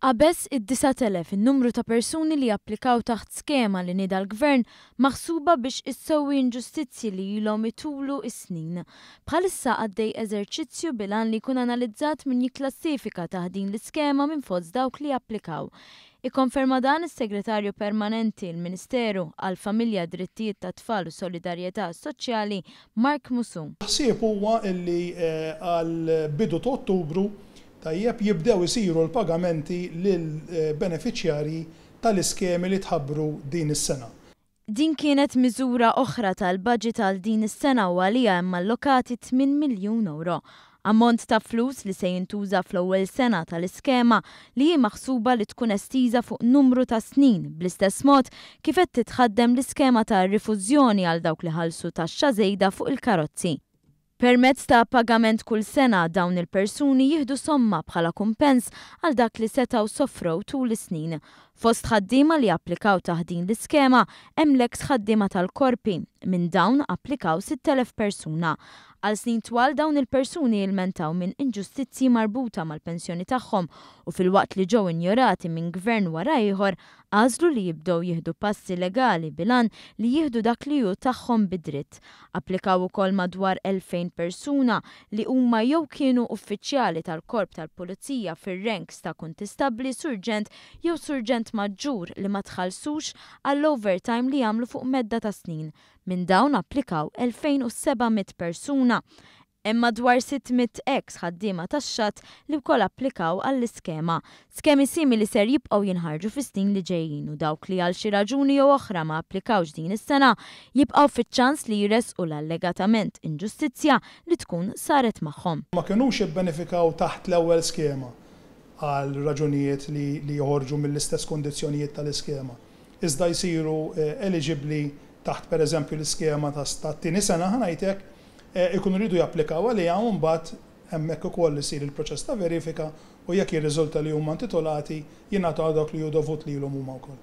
Qabeż id-9,000 in-numru ta' persuni li applikaw taħt skema li nieda l-Gvern maħsuba biex issewwi inġustizzji li ilhom itulu s-snin. Bħalissa għaddej eżerċizzju bil-għan li jkun analizzat min jikklassifika taħt din l-iskema minn fost dawk li applikaw. Ikkonferma dan is-Segretarju Permanenti l-Ministeru għall-Familja, Drittijiet tat-Tfal u Solidarjetà Soċjali Mark Musù. Ħsieb huwa li għall-bidu ta' Ottubru Tajjeb, jibdew isiru l-pagamenti lill-benefiċjarji tal-iskemi li tħabbru din is-sena. Din kienet miżura oħra tal-budget għal din is-sena u għaliha hemm allokati tminn miljun ewro. Ammont ta' flus li se jintuża fl-ewwel sena tal-iskema li hi maħsuba li tkun estiża fuq numru ta' snin bl-istess mod kif qed titħaddem l-iskema ta' rifużjoni għal dawk li ħallsu taxxa żejda fuq il-karozzi. Permezz ta' pagament kull sena, dawn il-persuni jieħdu somma bħala kumpens għal dak li setgħu sofrew tul is-snin. Fost ħaddiema li applikaw taħt din l-iskema hemm l-eks ħaddiema tal-korpi. Minn dawn applikaw 6,000 persuna. Għal snin twal dawn il-persuni ilmentaw minn inġustizzji marbuta mal-pensjoni tagħhom u filwaqt li ġew injorati minn gvern wara ieħor, għażlu li jibdew jieħdu passi legali bil-għan li jieħdu dak li hu tagħhom bi dritt. Applikaw ukoll madwar 2,000 persuna li huma jew kienu uffiċjali tal-Korp tal-Pulizija fir-ranks ta' kuntistabbli, surġent jew surġent maġġur li ma tħallsux għall-overtime li għamlu fuq medda ta' snin. Minn dawn applikaw 2,700 persuna. Hemm madwar 600 eks ħaddiema tax-xatt li wkoll applikaw għall-iskema. Skemi simili ser jibqgħu jinħarġu fis-snin li ġejjin u dawk li għal xi raġuni jew oħra ma applikawx din is-sena jibqgħu fiċ-ċans li jressqu l-allegatament inġustizzja li tkun saret magħhom. Ma kinux ibbenefikaw taħt l-ewwel skema għal raġunijiet li joħorġu mill-istess kundizzjonijiet tal-iskema, iżda jsiru eliġibbli taħt pereżempju l-iskema tat-tieni sena, ħa ngħid hekk, ikunu jridu japplikaw għaliha u mbagħad hemmhekk ukoll isir il-proċess ta' verifika u jekk jirriżulta li huma intitolati, jingħataw dak li hu dovut lilhom huma wkoll.